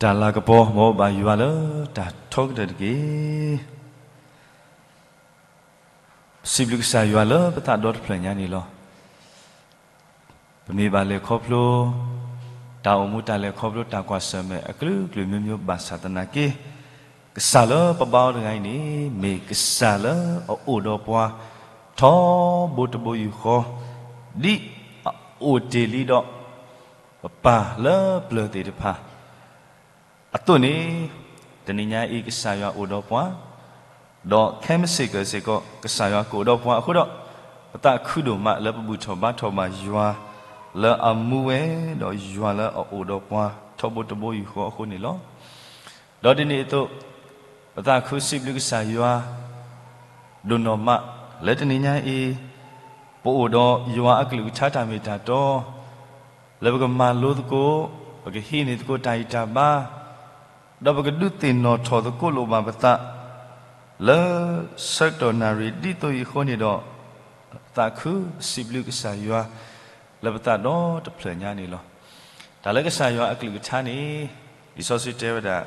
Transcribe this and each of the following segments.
တၢ်လၤကပီၤ မ်ဘၣ်ယွၤလၢတၢ်ထီကတၢၢ်တက့ၢ်. စံးဘျုးကစၢ်ယွၤလၢပသးဒီတဖျၢၣ်ညါန့ၣ်လီၤ. ပမ့ၢ်ဘၣ်လဲၤခီဖျိ တၢ်အိၣ်မူတၢ်လဲၤခီဖျိတၢ်ကွၢ်ဆၢၣ်မဲာ်အကလုာ်ကလုာ်မျိုးမျိုးဘၣ်ဆၣ်သနာ်က့ ကစၢ်လၢပဘါအီၤတဂၤအံၤန့ၣ် မ့ၢ်ကစၢ်လၢအအိၣ်ဒီးပှၤ ထီဘိတဘိယူၢ်ဃီ ဒ်အအိၣ်တ့ၢ်လံဒီး ပပၢ်လၢပျၢၤသ့ၣ်တဖၣ် အသိးန့ၣ် တနံၤညါအံၤကစၢ်ယွၤအိၣ်ဒီးပှၤ, ဒီးခဲမုၢ်ဆ့ၣ်ကီၢ်စ့ၢ်ကီး ကစၢ်ယွၤကအိၣ်ဒီးပှၤအဃိဒီး ပသးခုဒိၣ်မးလၢပဘူၣ်ထီၣ်ဘါထီၣ်ဘၣ်ယွၤ လၢအမူဝဲ ဒီးယွၤလၢအအိၣ်ဒီးပှၤ ထီဘိတဘိယူၢ်ဃီအဃိန့ၣ်လီၤ. ဒီးဒ်န့ၣ်အသိး ပသးခုစံးဘျုးကစၢ်ယွၤ ဒိၣ်နီၢ်မး လၢတနံၤညါအံၤ ပအိၣ်ဒီးယွၤအကလုၢ်ကထါတၢ်မ့ၢ်တၢ်တီ လၢပကမၤလိသကိး, ပကဟံးန့ၢ်သကိးတၢ်ဂံၢ်တၢ်ဘါ, ဒီးပကဒုးသ့ၣ်နီၣ်ထီၣ်သကိးလိၣ်ဘၣ်ပသး လၢဆၢကတီၢ်နၣ်ရံၣ်ဒ်သိးအံၤအဃိန့ၣ်ဒီး သးခုစံးဘျုးကစၢ်ယွၤ လၢပသးဒီတဖျၢၣ်ညါန့ၣ်လီၤ. တၢ်လၢကစၢ်ယွၤအကလုၢ်ကထါန့ၣ် လံာ်စီဆှံတဲဝဲဒၣ်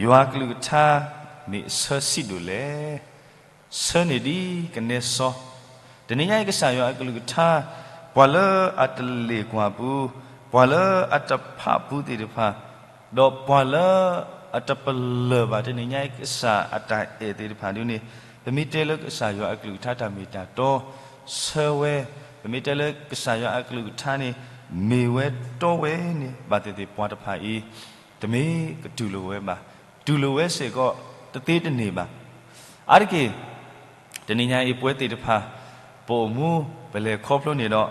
ယွၤအကလုၢ်ကထါ မ့ၢ်အဆၢဆံးဒိၣ်လဲၣ်. ဆၢန့ၢ်ဒ်ကနဲစီ, တနံၤညါအံၤကစၢ်ယွၤအကလုၢ်ကထါ ပှၤလၢအတလ့ၣ်ကွၢ်ပူၤ, ပှၤလၢအတဖးပူၤသ့ၣ်တဖၣ်, ဒီးပှၤလၢအတပလၢၢ်ဘၣ်တနံၤညါအံၤကစၢ်အတၢ်အဲၣ်သ့ၣ်တဖၣ်ဒ်န့ၣ် ပမ့ၢ်တဲလၢကစၢ်ယွၤအကလုၢ်ကထါတၢ်မ့ၢ်တၢ်တီ ဆၢဝဲ, ပမ့ၢ်တဲလၢကစၢ်ယွၤအကလုၢ်ကထါန့ၣ် မ့ၢ်ဝဲတီဝဲန့ၣ် ဘၣ်သ့ၣ်သ့ၣ်ပှၤတဖၣ်အံၤ တမ့ၢ်ကတူၢ်လိာ်ဝဲဘၣ်. တူၢ်လိာ်ဝဲစ့ၢ်ကီး တသ့တန့ၢ်ဘၣ်. အါတက့ၢ် တနံၤညါအံၤပဝဲသ့ၣ်တဖၣ် ပအိၣ်မူ ပလဲၤခီဖျိန့ၣ်ဒီး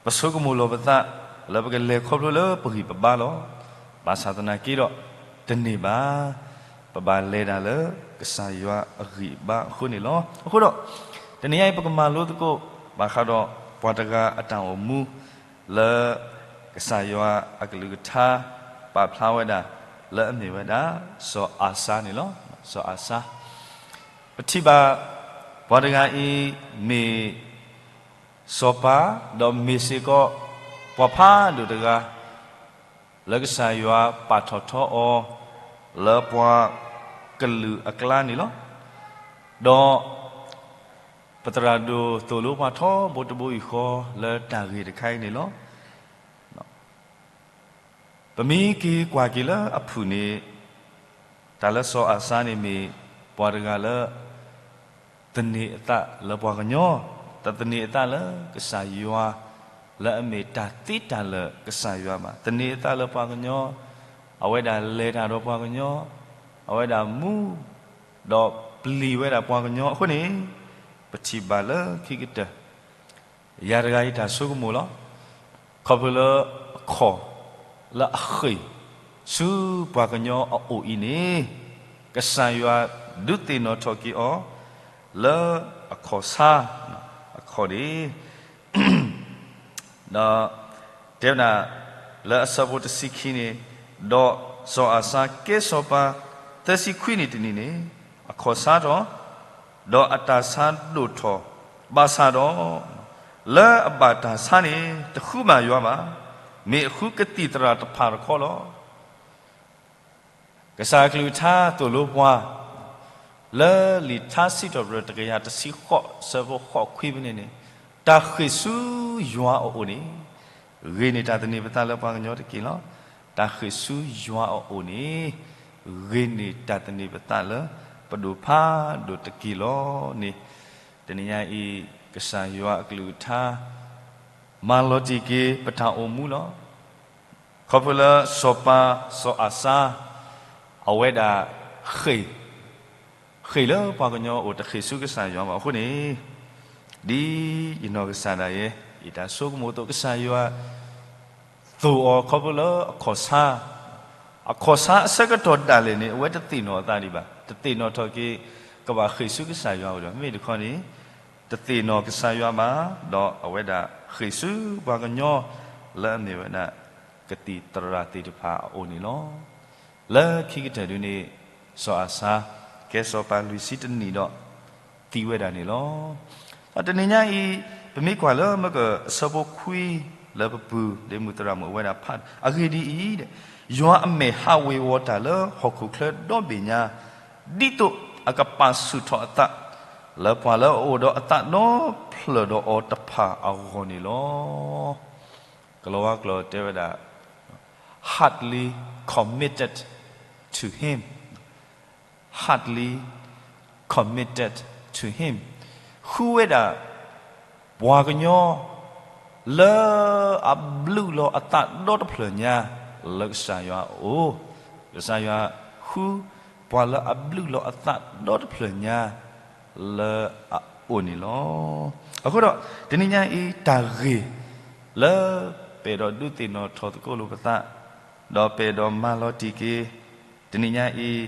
ပဆိကမိၣ်လီၤပသး လၢပကလဲၤခီဖျိလၢပဂံၢ်ပဘါလီၤ. ဘၣ်ဆၣ်သနာ်က့ဒီး တန့ၢ်ဘၣ်. ပဘၣ်လဲၤတၢ်လၢကစၢ်ယွၤအဂံၢ်အဘါအဃိန့ၣ်လီၤ. အဃိဒီး တနံၤညါအံၤပကမၤလိသကိး ဘၣ်ဃးဒီးပှၤတဂၤအတၢ်အိၣ်မူ လၢကစၢ်ယွၤအကလုၢ်ကထါ ပာ်ဖျါဝဲဒၣ် လၢအမ့ၢ်ဝဲဒၣ် စီၤအၤစါန့ၣ်လီၤ. စီၤအၤစါ ပထံၣ်ဘၣ် ပှၤတဂၤအံၤ မ့ၢ်စီၤပၤ ဒီးမ့ၢ်စ့ၢ်ကီး ပှၤဖးဒိၣ်တဂၤ လၢကစၢ်ယွၤပာ်ထီၣ်ထီအီၤ လၢပှၤကလုာ်အကျါန့ၣ်လီၤ. ဒီး ပသရၣ်ဒိၣ်သိၣ်လိပှၤထီဘိတဘိယူၢ်ဃီ လၢတၢ်ဂ့ၢ်တခါအံၤန့ၣ်လီၤ. ပမ့ၢ်က့ၤကွၢ်က့ၤလၢအဖုၣ်န့ၣ် တၢ်လၢစီၤအၤစါန့ၣ်မ့ၢ် ပှၤတဂၤလၢ သန့ၤအသးလၢပှၤကညီ, တသန့ၤအသးလၢကစၢ်ယွၤ လၢအမ့ၢ်တၢ်သ့တၢ်လၢာ်ကစၢ်ယွၤဘၣ်. သန့ၤအသးလၢပှၤကညီ, အဝဲဒၣ်လဲၤတၢ်ဒီးပှၤကညီ, အဝဲဒၣ်မူ ဒီးပျံၤဝဲဒၣ်ပှၤကညီအဃိန့ၣ် ပထံၣ်ဘၣ်လၢခံကတၢၢ် ယၤတဂၤအံၤတၢ်ဆိကမိၣ်လီၤ. ခီဖျိလၢအခီၣ် လၢအဃ့ၢ် ဆူပှၤကညီအအိၣ်အံၤန့ၣ် ကစၢ်ယွၤဒုးသ့ၣ်နီၣ်ထီၣ်က့ၤအီၤ လၢအခီၣ်ဆါ အခီၣ်န့ၣ် ဒီးတဲဝဲဒၣ် လၢအဆၢဖိတဆံခံန့ၣ်, ဒီးစီၤအၤစါကဲစီၤပၤ သၢဆံခွံနံၣ်တနံၣ်န့ၣ် အခီၣ်ဆါထီၣ်, ဒီးအတၢ်ဆါဒိၣ်ထီၣ်, ဘၣ်ဆၣ်ဒီး လၢအဘၣ်တၢ်ဆါန့ၣ် တဃုဘၣ်ယွၤဘၣ်, မ့ၢ်အဃုကသံၣ်သရၣ်တဖၣ်တခီလီၤ. ကစၢ်အကလုၢ်ကထါသိၣ်လိပှၤ လၢလံာ်ထါစံးထီၣ်ပတြၢၤတကယၤတဆံဃိး ဆၢဖိဃိးခွံဖဲန့ၣ်န့ၣ်, တၢ်ဃ့ၢ်ဆူယွၤအအိၣ်န့ၣ် ဂ့ၤန့ၢ်တၢ်သန့ၤပသးလၢပှၤကညီတက့ၢ်လီၤ. တၢ်ဃ့ၢ်ဆူယွၤအအိၣ်န့ၣ် ဂ့ၤန့ၢ်တၢ်သန့ၤပသးလၢပဒိၣ်ဖးဒိၣ်တက့ၢ်လီၤန့ၣ်, တနံၤညါအံၤ ကစၢ်ယွၤအကလုၢ်ကထါ မၤလီၤတံၢ်က့ၤပတၢ်အိၣ်မူလီၤ. ခီဖျိလၢစီၤပၤ စီၤအၤစါ အဝဲဒၣ်ဃ့ၢ်, ဃ့ၢ်လၢပှၤကညီအအိၣ် တဃ့ၢ်ဆူကစၢ်ယွၤဘၣ်အဃိန့ၣ်, ဒ်ယနီၢ်ကစၢ်ဒၣ်ယဲ ယတၢ်ဆိကမိၣ်အသိး ကစၢ်ယွၤ သိၣ်အီၤခီဖျိလၢအခီၣ်ဆါ, အခီၣ်ဆါအဆၢကတီၢ်ဒၣ်လဲာ်န့ၣ် အဝဲတသ့ၣ်နီၣ်အသးဒံးဘၣ်, တသ့ၣ်နီၣ်ထီၣ်က့ၤ ကဘၣ်ဃ့ၢ်ဆူကစၢ်ယွၤအအိၣ်ဒီး မ့မ့ၢ်တခီန့ၣ် တသ့ၣ်နီၣ်ကစၢ်ယွၤဘၣ်, ဒီးအဝဲဒၣ်ဃ့ၢ်ဆူပှၤကညီ လၢအမ့ၢ်ဝဲဒၣ် ကသံၣ်သရၣ်သ့ၣ်တဖၣ်အအိၣ်န့ၣ်လီၤ. လၢခံကတၢၢ်ဒ်န့ၣ် စီၤအၤစါ ကဲစီၤပၤလွံၢ်ဆံတနံၣ်ဒီး သံဝဲဒၣ်န့ၣ်လီၤ. ဒီးတနံၤညါအံၤ ပမ့ၢ်ကွၢ်လၢမ့ၢ်ကအဆၢဖိခွံ လၢပပုၢ်ဒ့မုၣ်သရၣ်မုၣ်အဝဲဒၣ်ဖး, အဂ့ၢ်ဒ်အံၤ, ယွၤအမဲာ်ဟးဝ့ၤဝီၤတၢ်လၢဟီၣ်ခိၣ်ချၢဒီဘ့ၣ်ညါ, ဒ်သိးအကပာ်ဆူၣ်ထီၣ်အသး လၢပှၤလၢအအိၣ်ဒီးအသးဒီဖျၢၣ်ဒီးအီၤတဖၣ်အဂီၢ်န့ၣ်လီၤ. ကလီၤဝါကျိာ်တဲဝဲဒၣ် heartily committed to him, heartily committed to him, ဃုဝဲဒၣ် ပှၤကညီ လၢအဘျုးလီၤအသးဒီတဖျၢၣ်ညါ လၢကစၢ်ယွၤအအိၣ်, ကစၢ်ယွၤဃု ပှၤလၢအဘျုးလီၤအသးဒီတဖျၢၣ်ညါ လၢအအိၣ်န့ၣ်လီၤ. အဃိဒီး တနံၤညါအံၤ တၢ်ဂ့ၢ်လၢပအဲၣ်ဒိးဒုးသ့ၣ်နီၣ်ထီၣ်သကိးလိာ်ပသး, ဒီးပအဲၣ်ဒိးမၤလီၤတံၢ်က့ၤ တနံၤညါအံၤ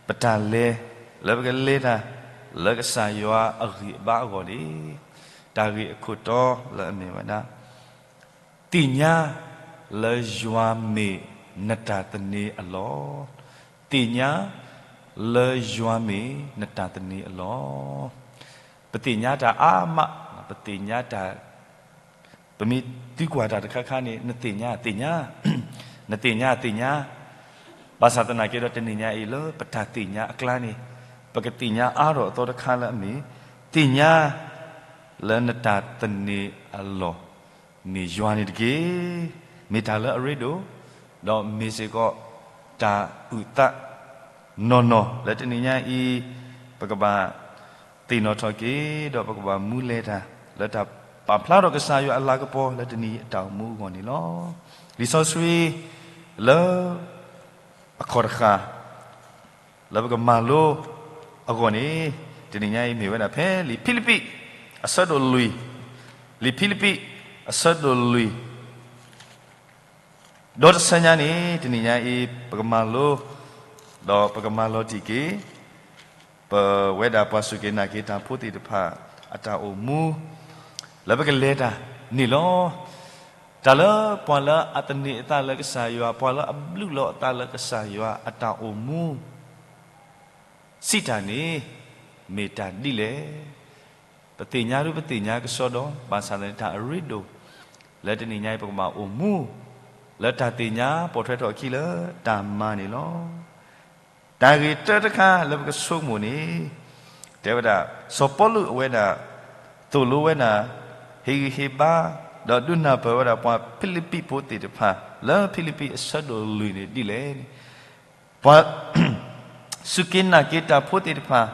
ပတၢ်လဲၤ လၢပကလဲၤတၢ် လၢကစၢ်ယွၤအဂံၢ်အဘါအဂီၢ်န့ၣ်, တၢ်ဂ့ၢ်အခိၣ်တီလၢအမ့ၢ်ဝဲဒၣ် သ့ၣ်ညါလၢယွၤမ့ၢ်နတၢ်သန့ၤအလီၢ်, သ့ၣ်ညါလၢယွၤမ့ၢ်နတၢ်သန့ၤအလီၢ်. ပသ့ၣ်ညါတၢ်အါမး, ပသ့ၣ်ညါတၢ်, ပမ့ၢ်သံကွၢ်တၢ်တခါခါန့ၣ် နသ့ၣ်ညါသ့ၣ်ညါ, နသ့ၣ်ညါသ့ၣ်ညါ, ဘၣ်ဆၣ်သနာ်က့ဒီးတနံၤညါအံၤလၢပတၢ်သ့ၣ်ညါအကျါန့ၣ်, ပကသ့ၣ်ညါအါထီၣ်အသီတခါလၢအမ့ၢ်, သ့ၣ်ညါ လၢနတၢ်သန့ၤအလီၢ် မ့ၢ်ယွၤန့ၣ်တက့ၢ်. မ့ၢ်တၢ်လၢအရ့ဒိၣ်, ဒီးမ့ၢ်စ့ၢ်ကီး တၢ်အုၣ်သးနီၢ်နီၢ်လၢတနံၤညါအံၤ ပကဘၣ်သ့ၣ်နီၣ်ထီၣ်က့ၤ ဒီးပကဘၣ်မူလဲၤတၢ် လၢတၢ်ပာ်ဖျါထီၣ်ကစၢ်ယွၤအလၤကပီၤလၢတနံၤအံၤအတၢ်အိၣ်မူအဂီၢ်န့ၣ်လီၤ. လံာ်စီဆှံ လၢ အခီၣ်တဃၣ် လၢပကမၤလိအဂီၢ်န့ၣ်, တနံၤညါအံၤမ့ၢ်ဝဲဒၣ်ဖဲလံာ်ဖံလံးပံး အဆၢဒိၣ်လွံၢ်, လံာ်ဖံလံးပံး အဆၢဒိၣ်လွံၢ်, ဒီးတဆၢညါန့ၣ် တနံၤညါအံၤ ပကမၤလိ ဒီးပကမၤလီၤတံၢ်က့ၤ ပဝဲဒၣ်ပှၤစူၢ်က့ၤနာ်က့ၤတၢ်ဖိသ့ၣ်တဖၣ် အတၢ်အိၣ်မူ လၢပကလဲၤတၢ်န့ၣ်လီၤ. တၢ်လၢပှၤလၢအသန့ၤအသးလၢကစၢ်ယွၤ, ပှၤလၢအဘျုးလီၤအသးလၢကစၢ်ယွၤအတၢ်အိၣ်မူ စံးတၢ်န့ၣ် မ့ၢ်တၢ်ဒ်လဲၣ်. ပသ့ၣ်ညါဒုပသ့ၣ်ညါကစီဒီ, ဘၣ်ဆၣ်သနာ်က့တၢ်အရ့ဒိၣ် လၢတနံၤညါအံၤပကဘၣ်အိၣ်မူ လၢတၢ်သ့ၣ်ညါပိာ်ထွဲထီၣ်အခံလၢတၢ်မၤန့ၣ်လီၤ. တၢ်ဂ့ၢ်တၢတခါလၢပကဆိကမိၣ်န့ၣ်, တဲဝဲဒၣ် စီၤပီလူးအဝဲဒၣ် သိၣ်လိဝဲဒၣ် ဟ့ၣ်ဂံၢ်ဟ့ၣ်ဘါ ဒီးဒုးနၢ်ပၢၢ်ဝဲဒၣ်ပှၤဖံလံးပံးဖိသ့ၣ်တဖၣ် လၢဖံလံးပံးအဆၢဒိၣ်လွံၢ်န့ၣ်ဒ်လဲၣ်န့ၣ်, ပှၤ စူၢ်က့ၤနာ်က့ၤတၢ်ဖိသ့ၣ်တဖၣ်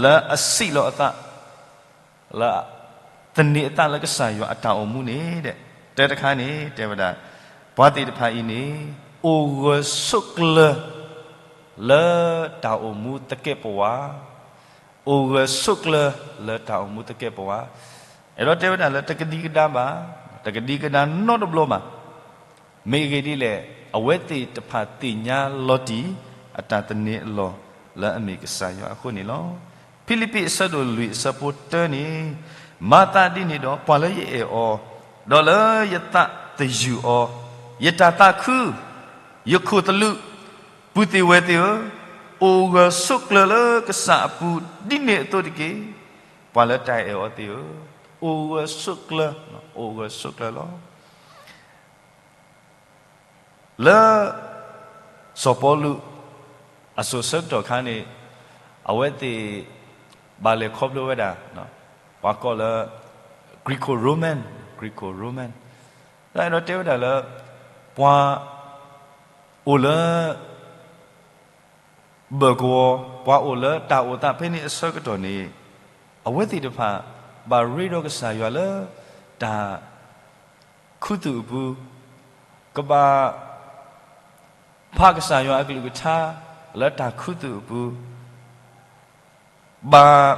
လၢအစံးလီၤအသး လၢ သန့ၤအသးလၢကစၢ်ယွၤအတၢ်အိၣ်မူန့ၣ်, တၢတခါန့ၣ် တဲဝဲဒၣ် ပှၤသ့ၣ်တဖၣ်အံၤန့ၣ် အိၣ်ဂၢၢ်ဆိးကျၢၤ လၢတၢ်အိၣ်မူသကဲးပဝး, အိၣ်ဂၢၢ်ဆိးကျၢၤလၢတၢ်အိၣ်မူသကဲးပဝး, အဲၣ်ဒိးတဲဝဲဒၣ်လၢတကဒံကဒါဘၣ်, တကဒံကဒါနီတဘျီဘၣ်. မ့ၢ်အဂ့ၢ်ဒ်လဲၣ်, အဝဲသ့ၣ်တဖၣ်သ့ၣ်ညါလီၤတံၢ် အတၢ်သန့ၤအလီၢ်လၢအမ့ၢ်ကစၢ်ယွၤအဃိန့ၣ်လီၤ. ဖံလံးပံးအဆၢဒိၣ်လွံၢ်အဆၢဖိတၢန့ၣ်, မၤသးဒ်န့ၣ်ဒီး ပှၤလၢယအဲၣ်အီၤ, ဒီးလၢယသးသယုၢ်အီၤ, ယတၢ်သးခု, ယခိၣ်သလုး, ပုၢ်သ့ၣ်ဝဲၢ်သ့ၣ်ဧၢ, အိၣ်ဂၢၢ်ဆိးကျၢၤလၢကစၢ်အပူၤဒ်န့ၣ်အသိးတက့ၢ်. ပှၤလၢတၢ်အဲၣ်အီၤသ့ၣ်ဧၢ, အိၣ်ဂၢၢ်ဆိးကျၢၤ, အိၣ်ဂၢၢ်ဆိးကျၢၤလီၤ. လၢ စီၤပီလူး အစိၤဆၢကတီၢ်ခါန့ၣ် အဝဲသ့ၣ် ဘၣ်လဲၤခီဖျိဝဲဒၣ် ပှၤကိးလၢ Greco-Roman, Greco-Roman တၢ်အဲၣ်ဒိးတဲဝဲဒၣ်လၢ ပှၤ အိၣ်လၢ ဘၢၣ်ကဝီၤ, ပှၤအိၣ်လၢတၢ်အိၣ်သးဖဲန့ၣ်အဆၢကတီၢ်န့ၣ် အဝဲသ့ၣ်တဖၣ် ဘၣ်ရ့ဒီးကစၢ်ယွၤလၢ တၢ် ခူသူၣ်အပူၤ, ကဘၣ် ဖးကစၢ်ယွၤအကလုၢ်ကထါ လၢတၢ်ခူသူၣ်အပူၤ, ဘၣ်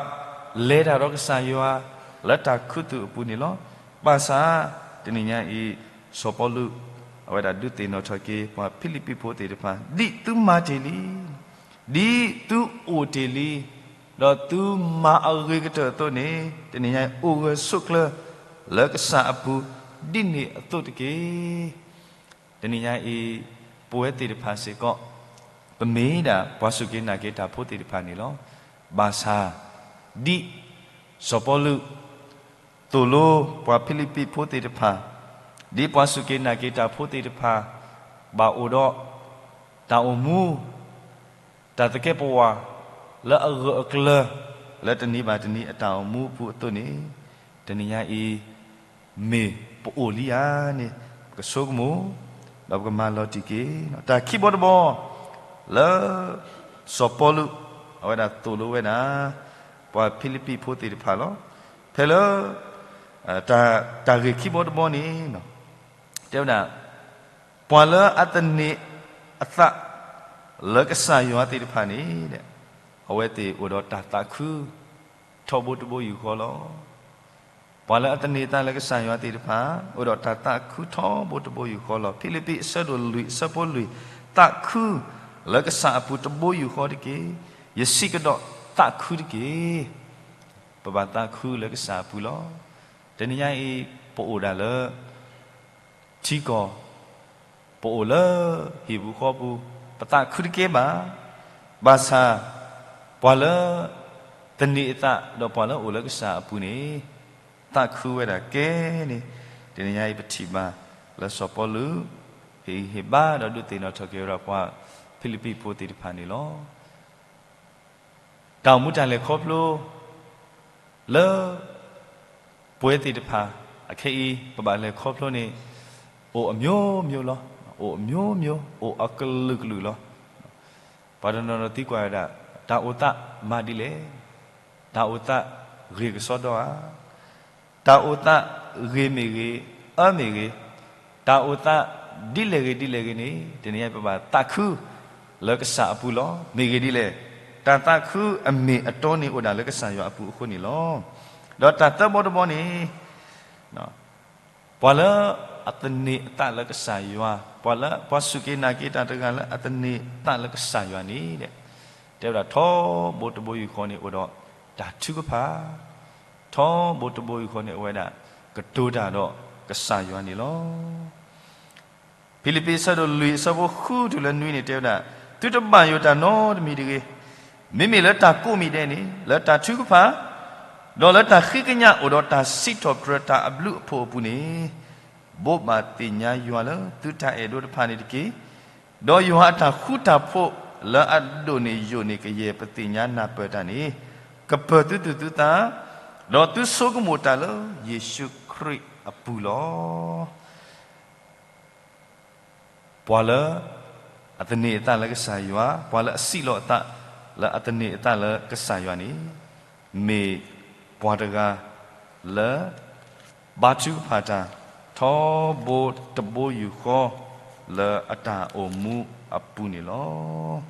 လဲၤတၢ်ဒီးကစၢ်ယွၤ လၢတၢ်ခူသူၣ်အပူၤန့ၣ်လီၤ. ဘၣ်ဆၣ် တနံၤညါအံၤ စီၤပီလူး အဝဲဒၣ်ဒုးသ့ၣ်နီၣ်ထီၣ်က့ၤ ပှၤဖံလံးပံးဖိသ့ၣ်တဖၣ် ဒ်သုမၤတ့ၢ်လံ, ဒ်သုအိၣ်တ့ၢ်လံ, ဒီးသုမၤအဂ့ၤကတၢၢ်အသိးန့ၣ် တနံၤညါအံၤ အိၣ်ဂၢၢ်ဆိးကျၢၤ လၢကစၢ်အပူၤ ဒ်န့ၣ်အသိးတက့ၢ်. တနံၤညါအံၤ ပဝဲသ့ၣ်တဖၣ်စ့ၢ်ကီး ပမ့ၢ်ဒၣ်ပှၤစူၢ်က့ၤနာ်က့ၤတၢ်ဖိသ့ၣ်တဖၣ်န့ၣ်လီၤ. ဘၣ်ဆၣ် ဒ် စီၤပီလူး သိၣ်လိပှၤဖံလံးပံးဖိသ့ၣ်တဖၣ် ဒ်ပှၤစူၢ်က့ၤနာ်က့ၤတၢ်ဖိသ့ၣ်တဖၣ် ဘၣ်အိၣ်ဒီး တၢ်အိၣ်မူ တၢ်သကဲးပဝး လၢအဂၢၢ်အကျၢၤ လၢတနံၤဘၣ်တနံၤအတၢ်အိၣ်မူအပူၤအသိးန့ၣ်, တနံၤညါအံၤ မ့ၢ်ပအိၣ်လံဧါန့ၣ် ပကဆိကမိၣ် ဒီးပကမၤလီၤတံၢ်က့ၤ တၢ်ခံဘီတဘီ လၢ စီၤပီလူး အဝဲဒၣ်သိၣ်လိဝဲဒၣ် ပှၤဖံလံးပံးဖိသ့ၣ်တဖၣ်လီၤ. ဖဲလၢ တၢ်ဂ့ၢ်ခံဘီတဘီန့ၣ် တဲဝဲဒၣ် ပှၤလၢအသန့ၤအသး လၢကစၢ်ယွၤသ့ၣ်တဖၣ်န့ၣ် အဝဲသ့ၣ်အိၣ်ဒီးတၢ်သးခု ထီဘိတဘိယူၢ်ဃီလီၤ. ပှၤလၢအသန့ၤအသးလၢကစၢ်ယွၤသ့ၣ်တဖၣ် အိၣ်ဒီးတၢ်သးခုထီဘိတဘိယူၢ်ဃီလီၤ. ဖံလံးပံးအဆၢဒိၣ်လွံၢ်အဆၢဖိလွံၢ်, သးခုလၢကစၢ်အပူၤတဘိယူၢ်ဃီတက့ၢ်. ယစံးကဒီးသးခုတက့ၢ်. ပဘၣ်သးခုလၢကစၢ်အပူၤလီၤ. တနံၤညါအံၤ ပအိၣ်ဒၣ်လၢ ထံကီၢ်, ပအိၣ်လၢဟံၣ်ပူၤဃီပူၤ, ပသးခုတက့ၢ်ဘၣ်. ဘၣ်ဆၣ် ပှၤလၢ သန့ၤအသး ဒီးပှၤလၢအအိၣ်လၢကစၢ်အပူၤန့ၣ် သးခုဝဲဒၣ်ကဲန့ၣ် တနံၤညါအံၤပထံၣ်ဘၣ်လၢစီၤပီလူး ဟ့ၣ်ဂံၢ်ဟ့ၣ်ဘါဒီးဒုးသ့ၣ်နီၣ်ထီၣ်က့ၤဝဲဒၣ်ပှၤ ဖံလံးပံးဖိသ့ၣ်တဖၣ်န့ၣ်လီၤ. တၢ်အိၣ်မူတၢ်လဲၤခီဖျိ လၢ ပဝဲသ့ၣ်တဖၣ် အခဲအံၤ ပဘၣ်လဲၤခီဖျိန့ၣ် အိၣ်အမျိုးမျိုးလီၤ. အိၣ်အမျိုးမျိုး, အိၣ်အကလုာ်ကလုာ်လီၤ. ပှၤတနီၤနီၤသံကွၢ်ဝဲဒၣ် တၢ်အိၣ်သးမၤဒ်လဲၣ်. တၢ်အိၣ်သးဂ့ၤကစီဒီဧါ. တၢ်အိၣ်သးဂ့ၤမ့ၢ်ဂ့ၤ, အၢမ့ၢ်ဂ့ၤ, တၢ်အိၣ်သးဒ်လဲၣ်ဂ့ၤဒ်လဲၣ်ဂ့ၤန့ၣ် တနံၤညါပဘၣ်သးခု လၢကစၢ်အပူၤလီၤ. မ့ၢ်ဂ့ၤဒ်လဲၣ်, တၢ်သးခုအမ့ၢ်အတီန့ၣ်အိၣ်ဒၣ်လၢကစၢ်ယွၤအပူၤအဃိန့ၣ်လီၤ. ဒီးတၢ်သၢဘီတဘီန့ၣ် ပှၤလၢအသန့ၤအသးလၢကစၢ်ယွၤ, ပှၤလၢ ပှၤစူၢ်က့ၤနာ်က့ၤတၢ်တဂၤလၢအသန့ၤအသးလၢကစၢ်ယွၤန့ၣ် တဲဝဲဒၣ်ထီဘိတဘိယူၢ်ဃီန့ၣ် အိၣ်ဒီးတၢ်ထုကဖၣ်, ထီဘိတဘိယူၢ်ဃီန့ၣ် အဝဲဒၣ်ကတိၤတၢ်ဒီးကစၢ်ယွၤန့ၣ်လီၤ. ဖံလံးပံးအဆၢဒိၣ်လွံၢ်အဆၢဖိဃုတုၤလၢနွံန့ၣ်တဲဝဲဒၣ်, သုတဘၣ်ယိၣ်တၢ်နီတမံၤတဂ့ၤ, မ့မ့ၢ်လၢတၢ်ကိးမံၤဒဲးန့ၣ် လၢတၢ်ထုကဖၣ်, ဒီးလၢတၢ်ဃ့ကညးအိၣ်ဒီးတၢ်စံးထီၣ်ပတြၢၤတၢ်အဘျုးအဖှိၣ်အပူၤန့ၣ် ဘိးဘၣ်သ့ၣ်ညါယွၤလၢသုတၢ်အဲၣ်ဒိးတဖၣ်န့ၣ်တက့ၢ်. ဒီးယွၤအတၢ်ဃူတၢ်ဖိးလၢအဒိၣ်န့ၢ်ယိာ်န့ၢ်ကယဲၢ်ပသ့ၣ်ညါနၢ်ပၢၢ်တၢ်န့ၣ် ကပၢၤသုသူၣ်သုသး, ဒီးသုဆိကမိၣ်တၢ်လၢယ့ၣ်ၡူးခရံာ်အပူၤလီၤ. ပှၤလၢ အသန့ၤအသးလၢကစၢ်ယွၤ, ပှၤလၢအစံးလီၤအသးလၢအသန့ၤအသးလၢကစၢ်ယွၤန့ၣ် မ့ၢ်ပှၤတဂၤလၢ ဘါထုကဖၣ်တၢ် ထီဘိတဘိယူၢ်ဃီ လၢအတၢ်အိၣ်မူအပူၤန့ၣ်လီၤ.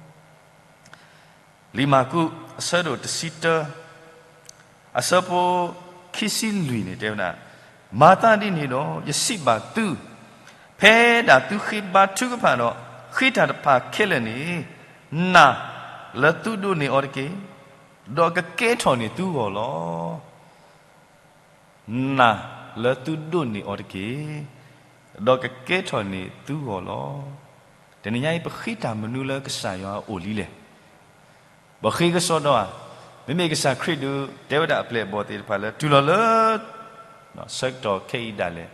လံာ်မၢ်ကူး အဆၢဒိၣ်တဆံတၢ အဆၢဖိခံဆံလွံၢ်န့ၣ်တဲဝဲဒၣ်, မၤသးဒ်န့ၣ်ဒီး ယစံးဘၣ်သု, ဖဲဒၣ်သုဃ့ဘါထုကဖၣ်ဒီး ဃ့တၢ်တဖၣ်ခဲလၢာ်န့ၣ်, နာ်လၢသုဒိးန့ၢ်အီၤတက့ၢ်, ဒီးကကဲထီၣ်န့ၢ်သုဂီၢ်လီၤ. နာ်လၢသုဒိးန့ၢ်အီၤတက့ၢ်, ဒီးကကဲထီၣ်န့ၢ်သုဂီၢ်လီၤ. တနံၤညါအံၤ ပဃ့တၢ်မနုၤလၢကစၢ်ယွၤအအိၣ်လံလဲၣ်. ပဃ့ကစီဒီဧါ. မ့မ့ၢ်ကစၢ်ခရံာ်ဒုး တဲဝဲဒၣ်အပျဲၢ်အဘီၣ်သ့ၣ်တဖၣ်လၢ တုၤလီၤလၢ ဆၢကတီၢ်ခဲအံၤဒၣ်လဲာ်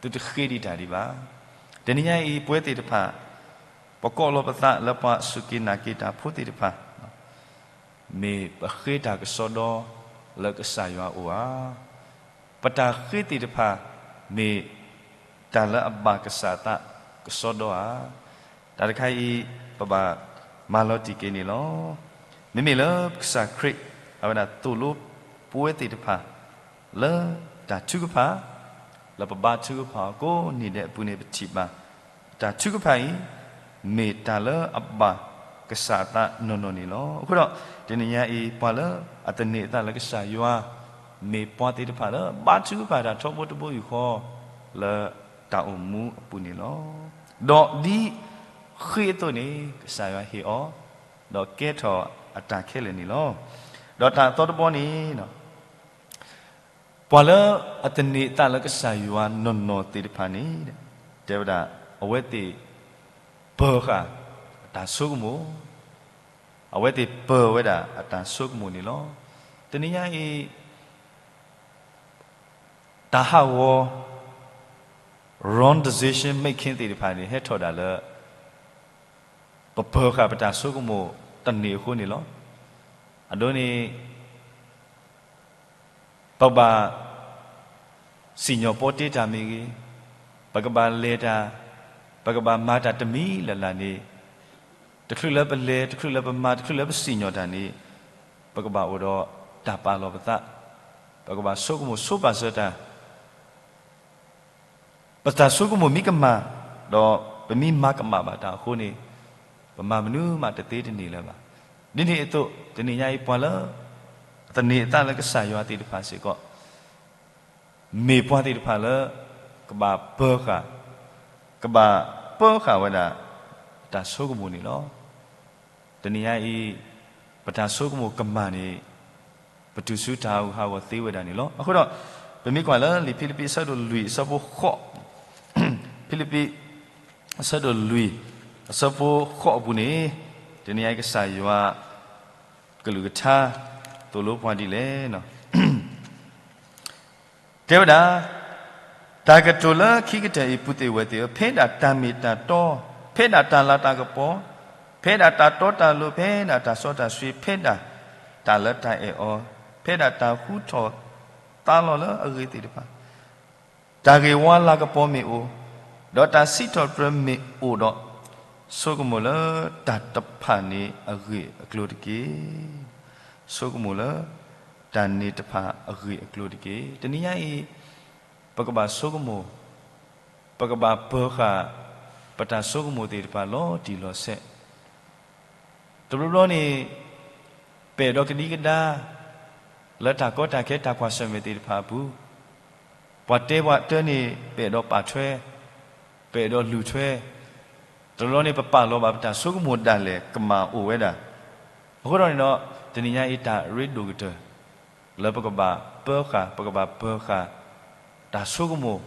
သုတဃ့ဒံးတၢ်ဒံးဘၣ်. တနံၤညါအံၤ ပဝဲသ့ၣ်တဖၣ် ပကိးလီၤပသးလၢပှၤစူၢ်က့ၤနာ်က့ၤတၢ်ဖိသ့ၣ်တဖၣ် မ့ၢ်ပဃ့တၢ်ကစီဒီလၢကစၢ်ယွၤအအိၣ်ဧါ. ပတၢ်ဃ့သ့ၣ်တဖၣ် မ့ၢ်တၢ်လၢအဘၣ်ကစၢ်အသးကစီဒီဧါ. တၢ်တခါအံၤ ပဘၣ်မၤလီၤတံၢ်က့ၤန့ၣ်လီၤ. မ့မ့ၢ်လၢကစၢ်ခရံာ် အဝဲဒၣ်သိၣ်လိပဝဲသ့ၣ်တဖၣ် လၢတၢ်ထုကဖၣ် လၢပဘါထုကဖၣ်အီၤကိးနံၤဒဲးအပူၤန့ၣ် ပထံၣ်ဘၣ် တၢ်ထုကဖၣ်အံၤ မ့ၢ်တၢ်လၢအဘၣ်ကစၢ်အသးနီၢ်နီၢ်န့ၣ်လီၤ. အဃိဒီး တနံၤညါအံၤ ပှၤလၢအသန့ၤအသးလၢကစၢ်ယွၤ မ့ၢ်ပှၤသ့ၣ်တဖၣ်လၢ ဘါထုကဖၣ်တၢ်ထီဘိတဘိယူၢ်ဃီ လၢတၢ်အိၣ်မူအပူၤန့ၣ်လီၤ. ဒီးဒ်ဃ့အသိးန့ၣ် ကစၢ်ယွၤဟ့ၣ်အီၤ ဒီးကဲထီၣ်အတၢ်ခဲလၢာ်န့ၣ်လီၤ. ဒီးတၢ်အသီတဘီန့ၣ် ပှၤလၢအသန့ၤအသးလၢကစၢ်ယွၤနီၢ်နီၢ်သ့ၣ်တဖၣ်န့ၣ် တဲဝဲဒၣ် အဝဲသ့ၣ် ပၢၤဃာ်အတၢ်ဆိကမိၣ်, အဝဲသ့ၣ်ပၢၤဝဲဒၣ်အတၢ်ဆိကမိၣ်န့ၣ်လီၤ. တနံၤညါအံၤ တၢ်ဟးဂီၤ wrong decision making သ့ၣ်တဖၣ်န့ၣ် ဟဲထီၣ်ဒၣ်လၢ ပပၢၤဃာ်ပတၢ်ဆိကမိၣ်တန့ၢ်အဃိန့ၣ်လီၤ. အဒိန့ၣ် ပကဘၣ်စံၣ်ညီၣ်ပီတ့တၢ်မ့ၢ်ဂ့ၤ, ပကဘၣ်လဲၤတၢ်, ပကဘၣ်မၤတၢ်တမံၤလၢ်လၢ်န့ၣ်, တချုးလၢပလဲၤ, တချုးလၢပမၤ, တချုးလၢပစံၣ်ညီၣ်တၢ်န့ၣ်, ပကဘၣ်အိၣ်ဒီးတၢ်ပာ်လီၤပသး, ပကဘၣ်ဆိကမိၣ်ဆိပာ်စၢၤတၢ် ပတၢ်ဆိကမိၣ်မ့ၢ်ကမၣ်, ဒီးပမ့ၢ်မၤကမၣ်ဘၣ်တၢ်အဃိန့ၣ်, ပမၤမနုၤမးတသ့တန့ၢ်လၢၤဘၣ်. ဒ်န့ၣ်အသိး တနံၤညါအံၤ ပှၤလၢအသန့ၤအသးလၢကစၢ်ယွၤသ့ၣ်တဖၣ်စ့ၢ်ကီး, မ့ၢ်ပှၤသ့ၣ်တဖၣ်လၢ ကဘၣ်ပၢၤဃာ်, ကဘၣ်ပၢၤဃာ်ဝဲဒၣ် တၢ်ဆိကမိၣ်န့ၣ်လီၤ. တနံၤညါအံၤ ပတၢ်ဆိကမိၣ်ကမၣ်န့ၣ် ပတုၤဆူတၢ်ဟးဂူာ်ဟးဂီၤသ့ဝဲဒၣ်န့ၣ်လီၤ. အဃိဒီး ပမ့ၢ်ကွၢ်လၢလံာ်ဖံလံးပံးအဆၢဒိၣ်လွံၢ်အဆၢဖိဃိး, ဖံလံးပံး အဆၢဒိၣ်လွံၢ် အဆၢဖိဃိးအပူၤန့ၣ်, တနံၤညါအံၤကစၢ်ယွၤ ကလုၢ်ကထါ သိၣ်လိပှၤဒ်လဲၣ် တဲဝဲဒၣ်, တၢ်ကတိၤလၢခံကတၢၢ်အံၤ ပုၢ်သ့ၣ်ဝဲၢ်သ့ၣ်ဧၢ, ဖဲဒၣ်တၢ်မ့ၢ်တၢ်တီ, ဖဲဒၣ်တၢ်လၤတၢ်ကပီၤ, ဖဲဒၣ်တၢ်တီတၢ်လိၤ, ဖဲဒၣ်တၢ်စီတၢ်ဆှံ, ဖဲဒၣ်တၢ်လၢတၢ်အဲၣ်အီၤ, ဖဲဒၣ်တၢ်ဟူထီၣ်သါလီၤလၢအဂ့ၤသ့ၣ်တဖၣ်, တၢ်ဂ့ၢ်ဝါလၤကပီၤမ့ၢ်အိၣ်, ဒီးတၢ်စံးထီၣ်ပတြၢၤမ့ၢ်အိၣ်ဒီး, ဆိကမိၣ်လၢတၢ်တဖၣ်န့ၣ်အဂ့ၢ်အကျိၤတက့ၢ်. ဆိကမိၣ်လၢ တၢ်န့ၣ်တဖၣ်အဂ့ၢ်အကျိၤတက့ၢ်. တနံၤညါအံၤ ပကဘၣ်ဆိကမိၣ်, ပကဘၣ်ပၢၤဃာ် ပတၢ်ဆိကမိၣ်သ့ၣ်တဖၣ်လီၤတံၢ်လီၤဆဲး. တဘျီဘျီန့ၣ် ပအဲၣ်ဒိးကဒံကဒါ လၢတၢ်ကီတၢ်ခဲတၢ်ကွၢ်ဆၢၣ်မဲာ်သ့ၣ်တဖၣ်အပူၤ, ပှၤတဲပှၤတၢန့ၣ် ပအဲၣ်ဒိးပာ်ထွဲ, ပအဲၣ်ဒိးလုၢ်ထွဲ, တဘျီဘျီန့ၣ် ပပာ်လီၤဘၣ်ပတၢ်ဆိကမိၣ်ဒၣ်လဲာ်ကမၣ်အိၣ်ဝဲဒၣ်. အဃိဒီးန့ၣ်ဒီး တနံၤညါအံၤတၢ်ရ့ဒိၣ်ကတၢၢ် လၢပကဘၣ်ပၢၤဃာ်, ပကဘၣ်ပၢၤဃာ် တၢ်ဆိကမိၣ်,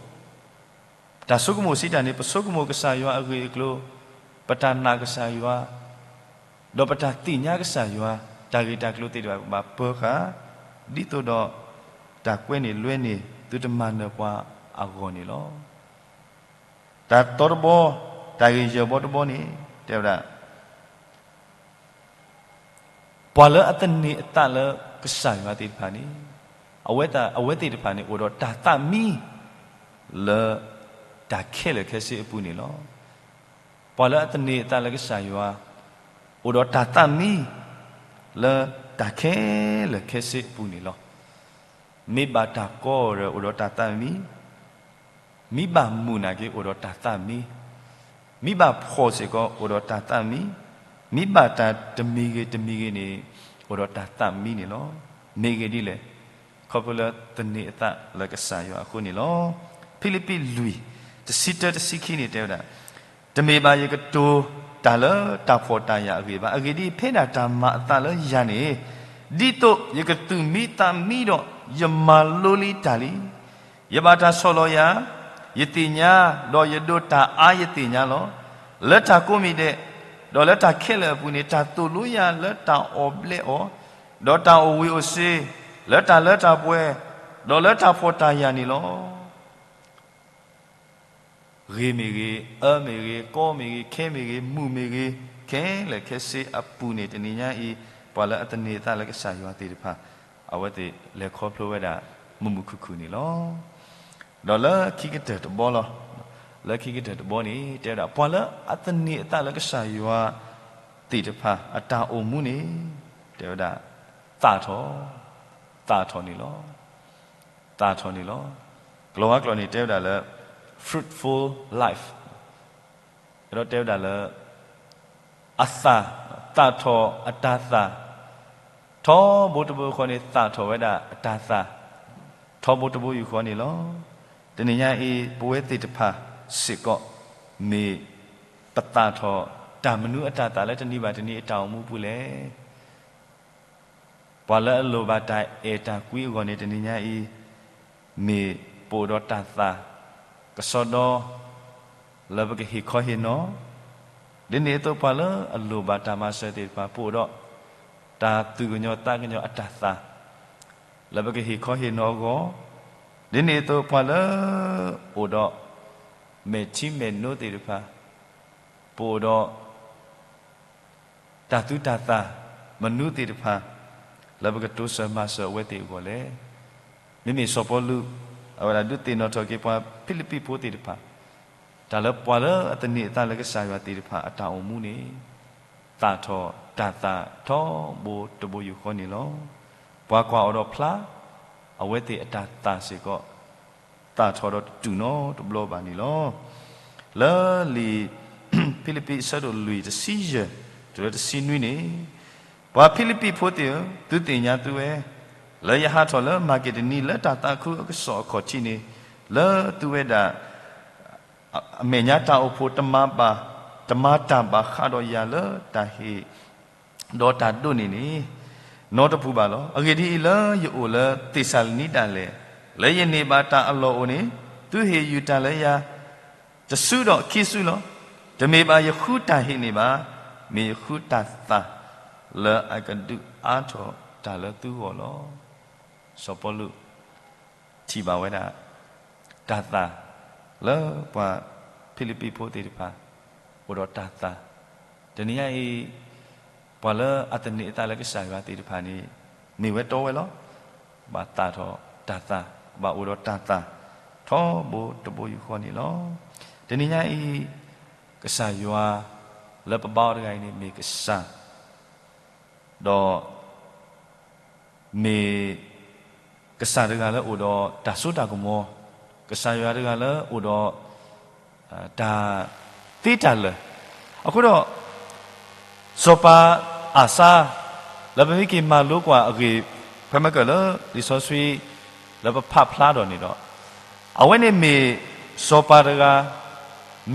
တၢ်ဆိကမိၣ်စံးတၢ်န့ၣ် ပဆိကမိၣ်ကစၢ်ယွၤအဂ့ၢ်အကျိၤ, ပတၢ်နာ်ကစၢ်ယွၤ, ဒီးပတၢ်သ့ၣ်ညါကစၢ်ယွၤ တၢ်ဂ့ၢ်တၢ်ကျိၤသ့ၣ်တဖၣ် ပကဘၣ်ပၢၤဃာ်, ဒ်သိးဒီး တၢ်ကွဲန့ၢ်လွဲန့ၢ် သုတမၤနၢၤပှၤအဂီၢ်န့ၣ်လီၤ. တၢ်သီတဘီ, တၢ်ဂ့ၢ်ယဲၢ်ဘီတဘီန့ၣ် တဲဝဲဒၣ် ပှၤလၢအသန့ၤအသးလၢကစၢ်ယွၤသ့ၣ်တဖၣ်န့ၣ်, အဝဲသ့ၣ်တဖၣ်န့ၣ် အိၣ်ဒီးတၢ်သးမံ လၢတၢ်ခဲလၢာ်ခဲဆ့အပူၤန့ၣ်လီၤ. ပှၤလၢအသန့ၤအသးလၢကစၢ်ယွၤ အိၣ်ဒီးတၢ်သးမံ လၢတၢ်ခဲလၢာ်ခဲဆ့အပူၤန့ၣ်လီၤ. မ့ၢ်ဘၣ်တၢ်ကီဒီး အိၣ်ဒီးတၢ်သးမံ, မ့ၢ်ဘၣ်မုာ်နာ်က့ အိၣ်ဒီးတၢ်သးမံ, မ့ၢ်ဘၣ်ဖှီၣ်စ့ၢ်ကီး အိၣ်ဒီးတၢ်သးမံ, မ့ၢ်ဘၣ်တၢ်တမံၤဂ့ၤတမံၤဂ့ၤန့ၣ် အိၣ်ဒီးတၢ်သးမံန့ၣ်လီၤ. မ့ၢ်ဂ့ၢ်ဒ်လဲၣ်, ခီဖျိလၢသန့ၤအသးလၢကစၢ်ယွၤအဃိန့ၣ်လီၤ. ဖံလံးပံးလွံၢ် တဆံတၢ တဆံခံန့ၣ် တဲဝဲဒၣ်, တမ့ၢ်ဘၣ်ယကတိၤတၢ်လၢတၢ်ဖှီၣ်တၢ်ယာ်အဂ့ၢ်ဘၣ်. အဂ့ၢ်ဒ်အံၤ, ဖဲဒၣ်တၢ်မၤအသးလၢယၤန့ၣ်, ဒ်သိးယကသူၣ်မံသးမံဒီး ယမၤလိလံတၢ်လံ. ယဘၣ်တၢ်ဆီၣ်လီၤယၤ, ယသ့ၣ်ညါ, ဒီးယဒိးတၢ်အါယသ့ၣ်ညါလီၤ. လၢတၢ်ကိးမံၤဒဲး, ဒီးလၢတၢ်ခဲလၢာ်အပူၤန့ၣ်, တၢ်သိၣ်လိယၤလၢတၢ်အီၣ်ဘျဲးအီၣ်, ဒီးတၢ်အိၣ်ဝံၤအိၣ်စ့, လၢတၢ်လၢတၢ်ပှဲၤ, ဒီးလၢတၢ်ဖှီၣ်တၢ်ယာ်န့ၣ်လီၤ. ဂ့ၤမ့ၢ်ဂ့ၤ, အၢမ့ၢ်ဂ့ၤ, ကီမ့ၢ်ဂ့ၤ, ခဲမ့ၢ်ဂ့ၤ, မုာ်မ့ၢ်ဂ့ၤ, ခဲလၢာ်ခဲဆ့အပူၤန့ၣ် တနံၤညါအံၤ, ပှၤလၢအသန့ၤအသးလၢကစၢ်ယွၤသ့ၣ်တဖၣ်, အဝဲသ့ၣ်လဲၤခီဖျိဝဲဒၣ် မုာ်မုာ်ခုၣ်ခုၣ်န့ၣ်လီၤ. ဒီးလၢခံကတၢၢ်တဘီလီၤ. လၢခံကတၢၢ်တဘီန့ၣ် တဲဝဲဒၣ် ပှၤလၢအသန့ၤအသးလၢကစၢ်ယွၤသ့ၣ်တဖၣ် အတၢ်အိၣ်မူန့ၣ် တဲဝဲဒၣ် သၣ်ထီၣ်, သၣ်ထီၣ်န့ၣ်လီၤ. သၣ်ထီၣ်န့ၣ်လီၤ. ကလီၤဝါကျိာ်န့ၣ် တဲဝဲဒၣ်လၢ fruitful life, ဒီးတဲဝဲဒၣ်လၢ အသၣ်, သၣ်ထီၣ်အတၢ်သၣ်, ထီဘိတဘိယူၢ်ဃီန့ၣ် သၣ်ထီၣ်ဝဲဒၣ်အတၢ်သၣ်, ထီဘိတဘိယူၢ်ဃီန့ၣ်လီၤ. တနံၤညါအံၤ ပဝဲသ့ၣ်တဖၣ်စ့ၢ်ကီး မ့ၢ်ပသၣ်ထီၣ်တၢ်မနုၤအတၢ်သၣ်လၢတနံၤဘၣ်တနံၤအတၢ်အိၣ်မူပူၤလဲၣ်. ပှၤလၢအလိၣ်ဘၣ်တၢ်အဲၣ်တၢ်ကွံအဂီၢ်န့ၣ် တနံၤညါအံၤ မ့ၢ်ပအိၣ်ဒီးတၢ်သၣ်ကစီဒီ လၢပကဟ့ၣ်ခီဟ့ၣ်နီၤ, ဒ်န့ၣ်အသိး ပှၤလၢအလိၣ်ဘၣ်တၢ်မၤစၢၤသ့ၣ်တဖၣ် ပအိၣ်ဒီးတၢ်သူၣ်ကညီၤသးကညီၤအတၢ်သၣ် လၢပကဟ့ၣ်ခီဟ့ၣ်နီၤအဂီၢ်, ဒ်န့ၣ်အသိး ပှၤလၢအအိၣ်ဒီး မဲာ်ထံမဲာ်နိသ့ၣ်တဖၣ်, ပအိၣ်ဒီး တၢ်သူတၢ်သၣ်မနုၤသ့ၣ်တဖၣ် လၢပကတိစၢၤမၤစၢၤအဝဲသ့ၣ်အဂီၢ်လဲၣ်. မ့မ့ၢ်စီၤပီလူး အဝဲဒၣ်ဒုးသ့ၣ်နီၣ်ထီၣ်က့ၤပှၤဖံလံးပံးဖိသ့ၣ်တဖၣ်, တၢ်လၢပှၤလၢအသန့ၤအသးလၢကစၢ်ယွၤသ့ၣ်တဖၣ်အတၢ်အိၣ်မူန့ၣ် သၣ်ထီၣ်တၢ်သၣ်ထီဘိတဘိယူၢ်ဃီန့ၣ်လီၤ. ပှၤကွၢ်အီၤဒီးဖျါ, အဝဲသ့ၣ်အတၢ်သၣ်စ့ၢ်ကီး သၣ်ထီၣ်ဒီးတတူၢ်နီတဘျီဘၣ်န့ၣ်လီၤ. လၢလံာ်ဖံလံးပံးအဆၢဒိၣ်လွံၢ်တဆံယဲၢ် တုၤလၢတဆံနွံန့ၣ်, ပှၤဖံလံးပံးဖိသ့ၣ်ဧၢ, သုသ့ၣ်ညါသုဝဲ, လၢယဟးထီၣ်လၢမၤက့ဒနံလၢတၢ်သးခုအကစီၣ်အခီၣ်ထံးန့ၣ်, လၢသုဝဲဒၣ် အမဲာ်ညါတၢ်အိၣ်ဖှိၣ်တမၤဘၣ်, တမၤတၢ်ဘၣ်ဃးဒီးယၤလၢတၢ်ဟ့ၣ် ဒီးတၢ်ဒိးန့ၢ်န့ၣ် နီတပူၤဘၣ်လီၤ. အဂ့ၢ်ဒ်အံၤ, လၢယအိၣ်လၢသ့းစၤလနံဒၣ်လဲာ်, လၢယန့ၢ်ဘၣ်တၢ်အလီၢ်အိၣ်န့ၣ်, သုဟ့ၣ်ယုၢ်တၢ်လၢယၤ တစုဒီးခံစုလီၤ. တမ့ၢ်ဘၣ်ယဃုတၢ်ဟ့ၣ်န့ၣ်ဘၣ်, မ့ၢ်ယဃုတၢ်သၣ် လၢအကဒုးအါထီၣ်တၢ်လၢသုဂီၢ်လီၤ. စီၤပီလူး ထံၣ်ဘၣ်ဝဲဒၣ် တၢ်သၣ် လၢပှၤဖံလံးပံးဖိသ့ၣ်တဖၣ် အိၣ်ဒီးတၢ်သၣ်, တနံၤညါအံၤ ပှၤလၢအသန့ၤအသးလၢကစၢ်ယွၤသ့ၣ်တဖၣ်န့ၣ် မ့ၢ်ဝဲတီဝဲလီၤ. ဘၣ်သၣ်ထီၣ်တၢ်သၣ်, ဘၣ်အိၣ်ဒီးတၢ်သၣ် ထီဘိတဘိယူၢ်ဃီန့ၣ်လီၤ. တနံၤညါအံၤ ကစၢ်ယွၤ လၢပဘါအီၤတဂၤအံၤန့ၣ် မ့ၢ်ကစၢ် ဒီး မ့ၢ်ကစၢ်တဂၤလၢအိၣ်ဒီးတၢ်စိတၢ်ကမီၤ, ကစၢ်ယွၤတဂၤလၢအိၣ်ဒီး တၢ်သ့တၢ်လၢာ်, အဃိဒီး စီၤပၤအၤစါ လၢပမ့ၢ်က့ၤမၤလိကွၢ်အဂ့ၢ် ဖဲမ့ၢ်ကၢၢ်လၢလံာ်စီဆှံ လၢပဖးဖျါဒီးန့ၣ်ဒီး အဝဲန့ၣ်မ့ၢ်စီၤပၤတဂၤ,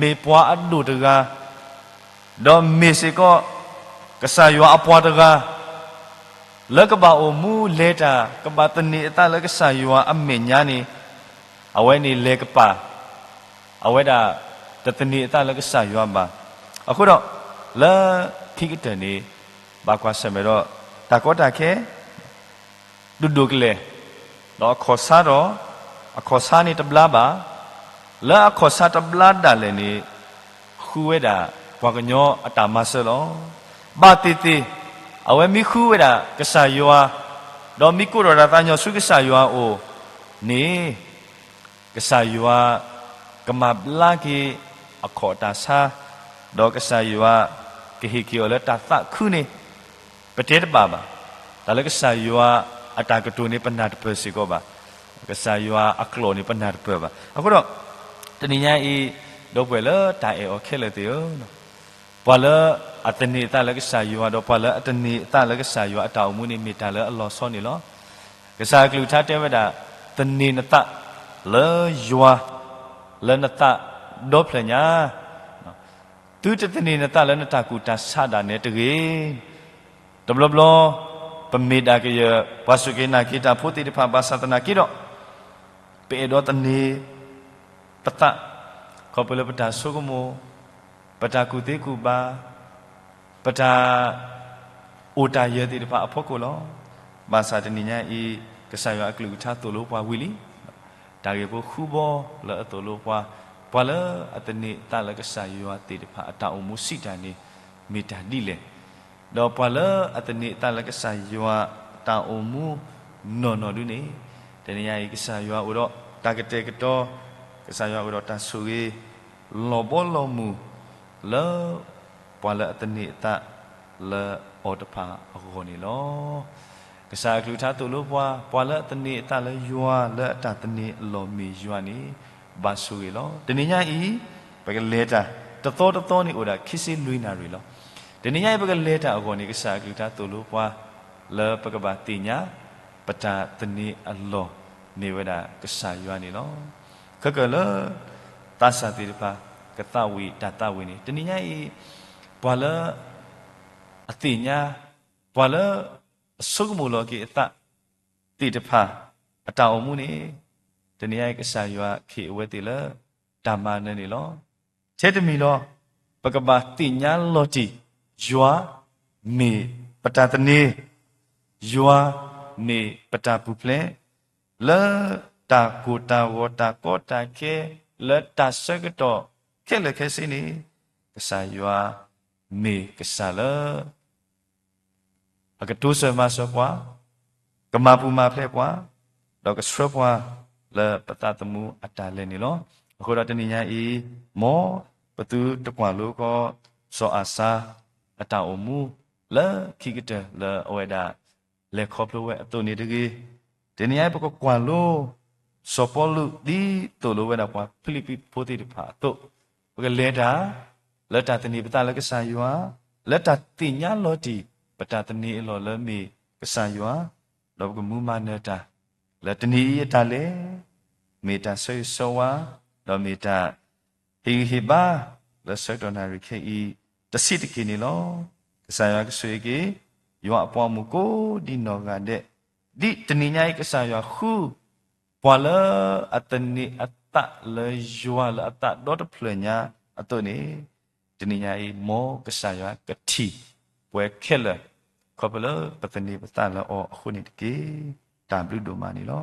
မ့ၢ်ပှၤအဒိၣ်တဂၤ, ဒီးမ့ၢ်စ့ၢ်ကီး ကစၢ်ယွၤအပှၤတဂၤ လၢကဘၣ်အိၣ်မူလဲၤတၢ် ကဘၣ်သန့ၤအသးလၢကစၢ်ယွၤအမဲာ်ညါန့ၣ် အဝဲန့ၣ်လဲၤကပၤ, အဝဲဒၣ်တသန့ၤအသးလၢကစၢ်ယွၤဘၣ်. အဃိဒီး လၢခံကတၢၢ်န့ၣ် ဘၣ်ကွၢ်ဆၢၣ်မဲာ်ဒီး တၢ်ကီတၢ်ခဲ ဒိၣ်ဒိၣ်ကလဲာ်, ဒီးအခီၣ်ဆါဒီး အခီၣ်ဆါန့ၣ်တဘျါဘၣ်, လၢအခီၣ်ဆါတဘျါဒၣ်လဲာ်န့ၣ် ဃုဝဲဒၣ်ပှၤကညီအတၢ်မၤစၢၤလီၤ. ဘၣ်သ့ၣ်သ့ၣ် အဝဲမ့ၢ်ဃုဝဲဒၣ်ကစၢ်ယွၤ, ဒီးမ့ၢ်ကိးထီၣ်တၢ်သးကညီၤဆူကစၢ်ယွၤအအိၣ်န့ၣ် ကစၢ်ယွၤကမၤဘျါက့ၤအခီၣ်တၢ်ဆါ, ဒီးကစၢ်ယွၤကဟ့ၣ်က့ၤအီၤလၢတၢ်သးခုန့ၣ် ပတဲတဘၣ်ဘၣ်. တၢ်လၢကစၢ်ယွၤအတၢ်ကတိၤန့ၣ် ပနၢ်တပၢၢ်စ့ၢ်ကီးဘၣ်. ကစၢ်ယွၤအကျိာ်န့ၣ် ပနၢ်တပၢၢ်ဘၣ်. အဃိဒီး တနံၤညါအံၤ ဒီပုၢ်ဝဲၢ်လၢတၢ်အဲၣ်အီၤခဲလၢာ်သ့ၣ်ဧၢ, ပှၤလၢအသန့ၤအသးလၢကစၢ်ယွၤ ဒီးပှၤလၢအတန့ၤအသးလၢကစၢ်ယွၤအတၢ်အိၣ်မူန့ၣ် မ့ၢ်တၢ်လၢအလီၤဆီန့ၣ်လီၤ. ကစၢ်အကလုၢ်ကထါတဲဝဲဒၣ်, သန့ၤနသးလၢယွၤ လၢနသးဒီဖျၢၣ်ညါ, သုတသန့ၤနသးလၢနတၢ်ကူၣ်တၢ်ဆးဒၣ်နဲတဂ့ၤ. တဘျီဘျီ ပမ့ၢ်ဒၣ်ကယၢၤ ပှၤစူၢ်က့ၤနာ်က့ၤတၢ်ဖိသ့ၣ်တဖၣ် ဘၣ်ဆၣ်သနာ်က့ဒီး ပအဲၣ်ဒိးသန့ၤပသး ခီဖျိလၢပတၢ်ဆိကမိၣ်, ပတၢ်ကူၣ်သ့ကူၣ်ဘၣ်, ပတၢ်အိၣ်တၢ်ယၢၤသ့ၣ်တဖၣ်အဖီခိၣ်လီၤ. ဘၣ်ဆၣ်တနံၤညါအံၤ ကစၢ်ယွၤအကလုၢ်ကထါသိၣ်လိပှၤဝံၤလံ တၢ်ဂ့ၢ်ဖိဃုဘီလၢအသိၣ်လိပှၤ, ပှၤလၢအသန့ၤအသးလၢကစၢ်ယွၤသ့ၣ်တဖၣ်အတၢ်အိၣ်မူစံးတၢ်န့ၣ် မ့ၢ်တၢ်ဒ်လဲၣ်. ဒီးပှၤလၢအသန့ၤအသးလၢကစၢ်ယွၤတၢ်အိၣ်မူနီၢ်နီၢ်ဒုန့ၣ်, တနံၤညါအံၤ ကစၢ်ယွၤအိၣ်ဒီးတၢ်ကတဲာ်ကတီၤ, ကစၢ်ယွၤအိၣ်ဒီးတၢ်ဆိၣ်ဂ့ၤ လီၤဘီလီၤမုၢ် လၢ ပှၤလၢအသန့ၤအသးလၢအီၤတဖၣ်အဂီၢ်န့ၣ်လီၤ. ကစၢ်အကလုၢ်ကထါသိၣ်လိပှၤ, ပှၤလၢအသန့ၤအသးလၢယွၤ လၢအတၢ်သန့ၤအလီၢ်မ့ၢ်ယွၤန့ၣ် ဘၣ်ဆိၣ်ဂ့ၤလီၤ. တနံၤညါအံၤ ပကလဲၤတၢ် တသီတသီန့ၣ်အိၣ်ဒၣ်ခံဆံလွံၢ်နၣ်ရံၣ်လီၤ. တနံၤညါအံၤ ပကလဲၤတၢ်အဂီၢ်န့ၣ် ကစၢ်အကလုၢ်ကထါသိၣ်လိပှၤ လၢပကဘၣ်သ့ၣ်ညါ ပတၢ်သန့ၤအလီၢ်မ့ၢ်ဝဲဒၣ်ကစၢ်ယွၤန့ၣ်လီၤ. ခဲကၢၢ်လၢ သးစၢ်သ့ၣ်တဖၣ် ကသးဝံၣ်တၢ်သးဝံၣ်န့ၣ် တနံၤညါအံၤ ပှၤလၢ အသ့ၣ်ညါ, ပှၤလၢ အဆိကမိၣ်လီၤက့ၤအသး သ့ၣ်တဖၣ် အတၢ်အိၣ်မူန့ၣ် တနံၤညါအံၤ ကစၢ်ယွၤခ့ၣ်အဝဲသ့ၣ်လၢ တၢ်မၤနၢၤန့ၣ်လီၤ. ထဲတမံၤလီၤ ပကဘၣ်သ့ၣ်ညါလီၤတံၢ် ယွၤ မ့ၢ်ပတၢ်သန့ၤ, ယွၤ မ့ၢ်ပတၢ်ပူၤဖျဲး လၢတၢ်ကိၢ်တၢ်ဂီၤ တၢ်ကီတၢ်ခဲ လၢတၢ်ဆၢကတီၢ်ခဲလၢာ်ခဲဆ့န့ၣ်, ကစၢ်ယွၤမ့ၢ်ကစၢ်လၢ အကတိၤဆၢမၤစၢၤပှၤ, ကမၤပူၤမၤဖျဲးပှၤ, ဒီးကဆှၢပှၤလၢပသးသမူအတၢ်လဲၤန့ၣ်လီၤ. အဃိဒီးတနံၤညါအံၤ, မ်ပသုတကွၢ်လိဃီ စီၤအၤစါအတၢ်အိၣ်မူ လၢခံကတၢၢ်လၢအဝဲဒၣ် လဲၤခီဖျိဝဲအသိးန့ၣ်တဂ့ၤ, တနံၤညါအံၤပကကွၢ်လိ စီၤပီလူးဒ်သိးလိဝဲဒၣ်ပှၤဖံလံးပံးဖိသ့ၣ်တဖၣ်အသိး, ပကလဲၤတၢ် လၢတၢ်သန့ၤပသးလၢကစၢ်ယွၤ, လၢတၢ်သ့ၣ်ညါလီၤတံၢ် ပတၢ်သန့ၤအလီၢ်လၢမ့ၢ်ကစၢ်ယွၤ, ဒီးပကမူမၤနၢၤတၢ် လၢတနံၤအံၤအတၢ်လဲၤ မ့ၢ်တၢ်ဆၢဂ့ၤဆၢဝါ, ဒီးမ့ၢ်တၢ်ဟ့ၣ်ဂံၢ်ဟ့ၣ်ဘါ လၢဆၢကတီၢ်နၣ်ရံၣ်ခဲအံၤ တဆံးတက့ၢ်န့ၣ်လီၤ. ကစၢ်ယွၤကဆိၣ်ဂ့ၤက့ၤ ယွၤအပှၤမုၣ်ကိးဒံနီၢ်ဂၤဒဲး, ဒ်တနံၤညါအံၤ ကစၢ်ယွၤဃု ပှၤလၢအသန့ၤအသးလၢယွၤလၢအသးဒီတဖျၢၣ်ညါအသိးန့ၣ်, တနံၤညါအံၤ မ်ကစၢ်ယွၤကထံၣ်ပှၤခဲလၢာ် ခီဖျိလၢပသန့ၤပသးလၢအီၤအဃိန့ၣ်တက့ၢ်. တၢ်ဘျုးဒိၣ်မးန့ၣ်လီၤ.